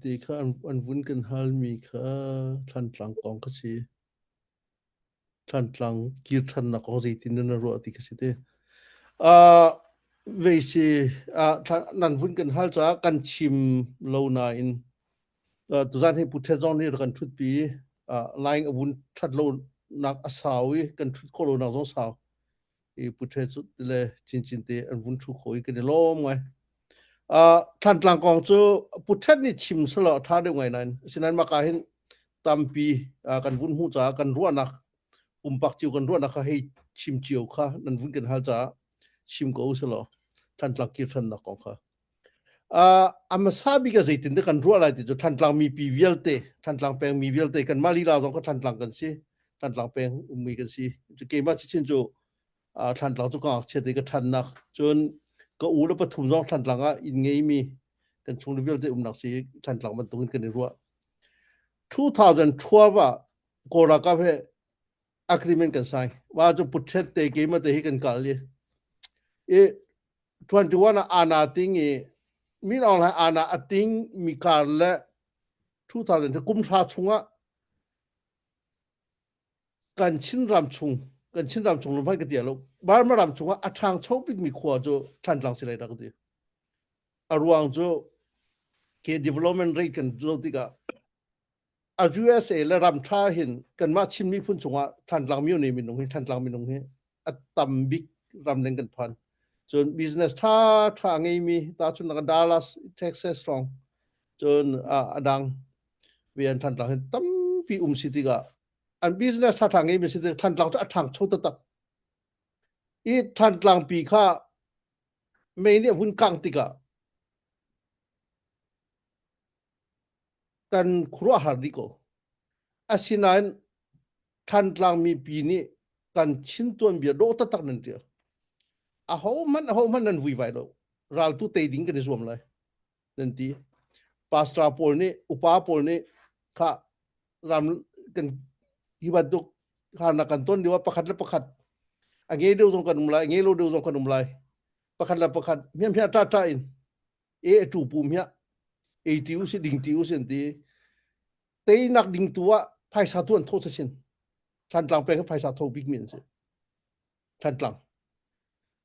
Ti kha an vun kan halmi kha Thlantlang kong kha si. Thlantlang kir ṭhannak kong zeitin na ruah ti kha si te. Uh, vei si uh, nan vun kan hal caah kan chim lo nain uh, tuzan hi Pu Thet zong nih rak kan ṭhutpi uh, line a vun ṭhat lo nak a sau i kan ṭhut khawh lo nak zong sau. I Pu Thet cu le chinchin te an vun ṭhu kho i kan i lawm ngai. Uh, Thlantlang kong cu Pu Thet nih chim selaw a ṭha deuh ngai nain asinain maka hin tampi uh, kan vun hmuh caah kan ruahnak pumpak cio kan ruahnak kha hei chim cio kha nan vun kan hal caah chim ko selaw Thantlang kir ṭhannak kong kha. Uh, a hmasa bik ah zeitin dah kan ruah lai ti cu Thantlang mipi vialte Thantlang peng mi vialte kan mah lila zong kha Thantlang kan si Thantlang peng ummi kan si cu keimah chichin cu uh, Thantlang cu ka ngakchia te ka ṭhannak cun ka u le pathum zong Thantlang ah inn ngeimi kan chung le vialte umnak si Thantlang bantukin kan i ruah 2012 ah Kawl ralkap he agreement kan sign wa cu puthet te keimah te hi kan kal i i 21 ah ana ting i Min Aung Hlaing ana a ting mi kar le 2000 kum hra chungah kan Chin ram chung kan Chin ram chung lung ka ti lo Burma ram chungah a ṭhangcho bikmi khua cu Thantlang si lai dah ka ti a ruang cu ke development rate kan zoh tikah a USA le ram ṭha hin kanmah Chin miphun chungah Thantlang myone minung hi Thantlang minung hi a tam bik ram leng kan phan cun business ṭha ṭha ngeimi tahchunhnak Dallas Texas hrawng cun a dang rian Thantlang hin tampi um si tikah an business ṭha ṭha ngeimi si tikah Thantlang cu a ṭhangcho taktak i Thantlang pi kha mei nih a vun kangh tikah kan khuaruahhar dih ko. Asinain Thantlang mipi nih kan Chin tuanbia dawh taktak nan ṭial. Ahohmanh ahohmanh nan vuivai lo. Raltu tei ding kan i zuam lai nan ti. Pastor pawl nih upa pawl nih kha ram kan hi bantuk harnak kan ton lio ah pakhat le pakhat a ngei deuh zong kan um lai, a ngei lo deuh zong kan um lai. Pakhat le pakhat hmiamhia ṭa ṭa in e tu pu mia ei ti u si ding ti u si an ti teinak ding tu ah phaisa tu an tho sin Thantlang peng phaisa tho bik mi an si Thantlang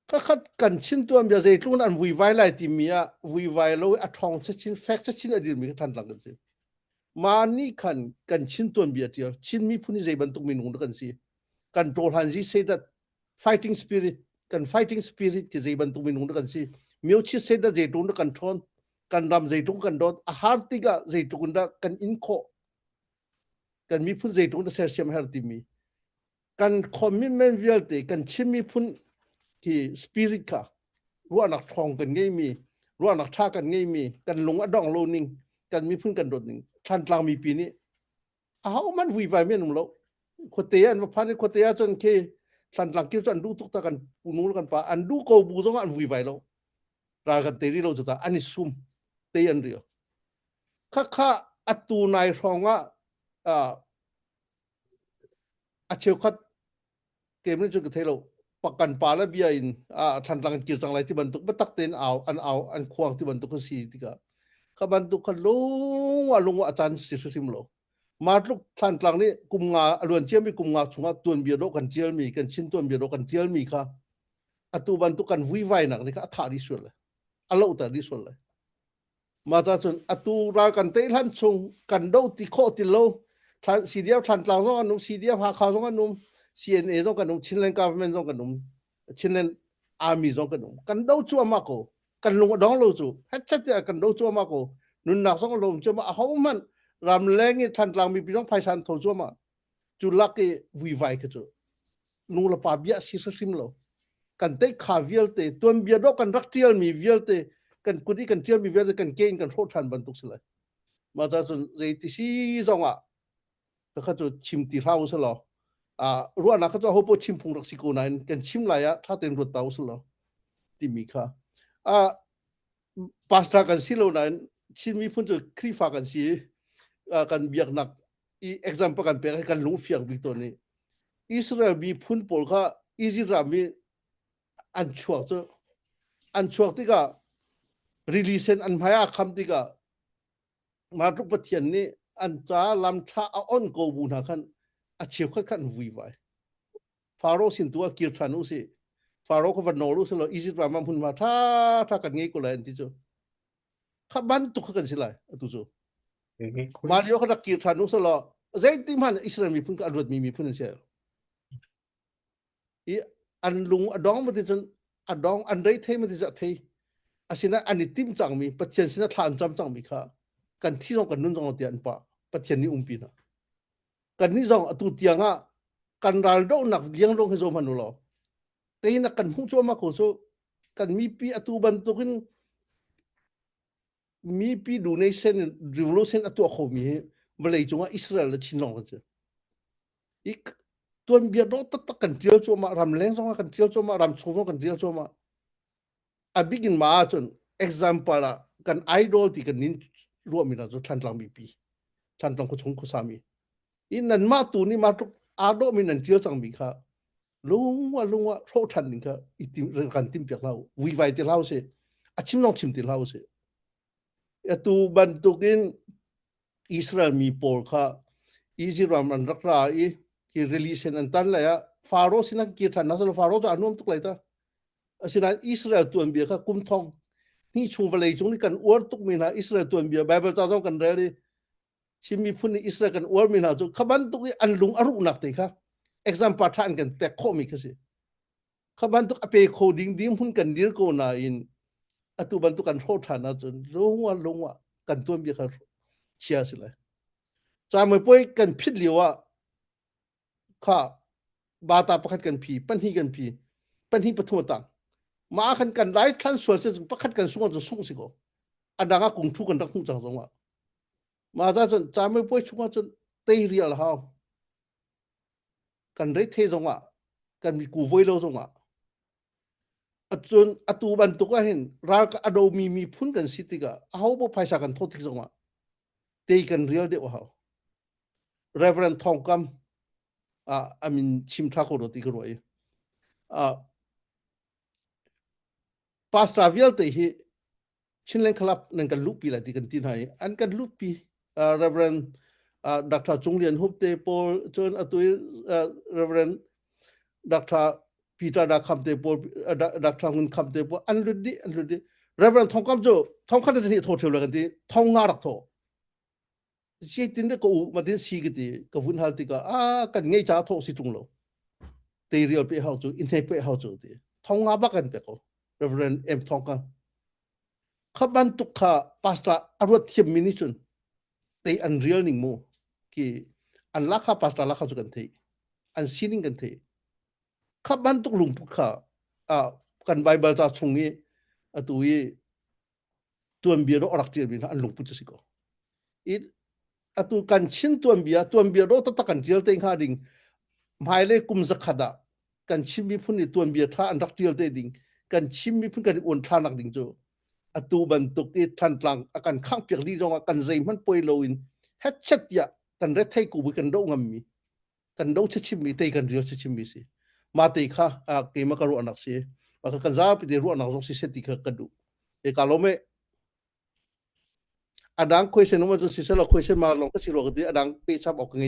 khakhat kan chin tuan bia zeitlun an vuivai lai timi ah vuivai lo a ṭhawng chin fek chin a dirmi kha Thantlang kan si ma ni khan kan chin tuan bia tial Chin miphun hi zei bantuk minung dah kan si kan ṭawhlan zi say that fighting spirit kan fighting spirit ti zei bantuk minung dah kan si miochi set dah zeitluk dah kan ṭhawn kan ram zeitluk kan dawt a har tikah zeitluk in dah kan in khawh kan miphun zeitluk dah sersiam her timi kan commitment vialte kan Chin miphun ki spirit kha ruahnak ṭhawng kan ngeimi ruahnak ṭha kan ngeimi kan lung a dong lo ning kan miphun kan dawt ning Thantlang mipi nih ahohmanh vuivai mi an um lo khuate an va phan i khuate ah cun khi Thantlang kir cu an duh tuk ta kan punu le kan pa an duh ko bu zong ah an vuivai lo ral kan te rih lo cu ta an i sum te an rio khakha atu nai hrawng ah a cheukhat keimah nih cun ka thei lo kan pa le bia in Thantlang in kir cang lai ti bantuk biatak tein au an au an khuang ti bantuk a si tikah kha bantuk kha lung ah lung ah a caan si hrim lo ma tluk Thantlang nih kum nga a luan ciami kum nga chungah tuanbia dawh kan tialmi kan Chin tuanbia dawh kan tialmi kha atu bantuk kan vuivainak nih kha a thah dih sual lai a lohter dih sual lai Mah ca cun atu ral kan tei hlan chung kan do ti khawh ti lo CDF Thantlang zong an um CDF Hakha zong an um CNA zong kan um Chinland government zong kan um Chinland army zong kan um kan do cuahmah ko kan lung a dong lo cu hetchet tiah kan do cuahmah ko nunnak zong a lom cuahmah ahohmanh ramleng i Thantlang mipi zong phaisa an tho cuahmah cu lak i vuivai khi cu nu le pa bia si hrim lo kan tei kha vialte tuanbia dawh kan rak tialmi vialte kan kut i kan tialmi vialte kan ke in kan hrawh ṭhan bantuk si lai mah ca cun zeiti si zong ah kha cu chim ti hlah u law ruahnak kha cu ho poh chim phung rak si ko nain kan chim lai ah ṭha tein ruat ta u law timi kha pastor kan si lo nain Chin miphun cu Khrihfa kan si kan biaknak i example kan pek kan lung fiang bik tawn i Israel miphun pawl kha Egypt ram i an chuak cu an chuak tikah rili sen an hmai ah kham tikah. Mah tluk Pathian nih an ca lam ṭha a on ko bu hna khan a cheukhat khan an vuivai. Faro sin tu ah kir ṭhan u sih. Faro kha va nawl u sih law Egypt ram ah hmunhma ṭha ṭha kan ngei ko lai an ti cu. Kha bantuk kha kan si lai atu cu. Mah lio kha rak kir ṭhan u sih law zeitik hmanh Israel miphun kha an ruatmi miphun an si. I an lung a dong ma ti cun a dong an rei thei ma ti cu a thei. Asinain an i tim cangmi Pathian sinah thla an cam cangmi kha kan thi zong kan nun zong tiah an pah. Pathian nih umpi hna. Kannih zong atu tiang ah kan ral dohnak lianglong hi zo hmanh u law teinak kan hmuh cuahmah ko cu kan mipi atu bantukin mipi donation revolution a tuah khomi hi vawlei cungah Israel le Chin lawng kan si. I tuanbia dawh taktak kan tial cuahmah ramleng zong ah kan tial cuahmah ramchung zong kan tial cuahmah a bik in mah ahcun example ah kan idol ti kan nin ruahmi hna cu Thlantlang mipi Thlantlang khuachung khuasami i nanmah tu nih mah tluk aa dawhmi nan tial cangmi kha lungwa lungwa hrawh ṭhan ding kha i tim kan tim piak hlah u vuivai ti hlah usih a chim zong chim ti hlah usih atu bantukin Israel mi pawl kha Egypt ram an rak ra i hi rili sen an tan lai ah Faro sin an kir ṭhan hna Faro cu a nuam tuk lai ta Asinain Israel tuanbia kha kum thong hnih chung vawlei cung nih kan uar tukmi hna Israel tuanbia Bible ca zong kan rel i Chin miphun nih Israel kan uarmi hna cu kha bantuk i an lung a ruhnak te kha example ṭha an kan pek khawhmi kha si. Kha bantuk a pe kho ding ding hmun kan dir ko nain atu bantuk kan hrawh ṭhan ahcun lungwa lungwa kan tuanbia kha chia si lai. Camuipuai kan phit lio ah kha bata pakhat kan phi pahnih kan phi pahnih pathum a tang mah khan kan lai thlan sual se pakhat kan sung cu sung si ko a dang ah kung thu kan rak hmuh cang zong ah mah za cun camei puai chung ah cun tei rial hau kan rei the zong ah kan mi ku voi lo zong ah acun atu bantuk ah hin ral ka ado mi miphun kan si tikah aho bo phaisa kan thawt tik zong ah tei kan rial deuh hau Reverend Thawng Kam a min chim tha ko ti ka ruah i pastor vialte hi Chinland Club nan kan luhpi lai ti kan ti hna i an kan luhpi Reverend Dr. Cung Lian Hup te pawl cun atu i Reverend Dr. Peter Da Kham te pawl Dr. Ngun Kham te pawl an lut dih an lut dih Reverend Thong Kam cu thong khat le tho theu le kan ti thong nga rak tho zeitin dah ka u matin si ka ti ka vun hal tikah a kan ngei ca thawh si tung lo te rial pe hau cu in thei pe hau cu ti thong nga bak kan pe ko Reverend M Thong ka kha bantuk kha pastor a ruat thiam mi nih cun te an real ning mu ki an la kha pastor la kha cu kan thei an sining kan thei kha bantuk lungput kha a kan bible ca chung i atu i tuanbia ro rak ṭialmi hna an lungput cu si ko. I atu kan Chin tuanbia tuanbia ro taktak kan ṭial te hnga ding hmailei kum zakhat ah kan Chin miphun nih tuanbia ṭha an rak ṭial te ding kan Chin miphun kan i uan ṭhanak ding cu atu bantuk i Thantlang a kan khangh piak dih zongah kan zeihmanh poi loin hetchet tiah kan rethei ku kan doh ngammi kan do chimmi te kan rial chimmi si ma te kha keima ka ruahnak si ma ka kan zapi te ruahnak zong si set ti kha ka duh e ka lo me adang question um cun si selo question ma long ka si ro ka ti adang pe chap ok ngai.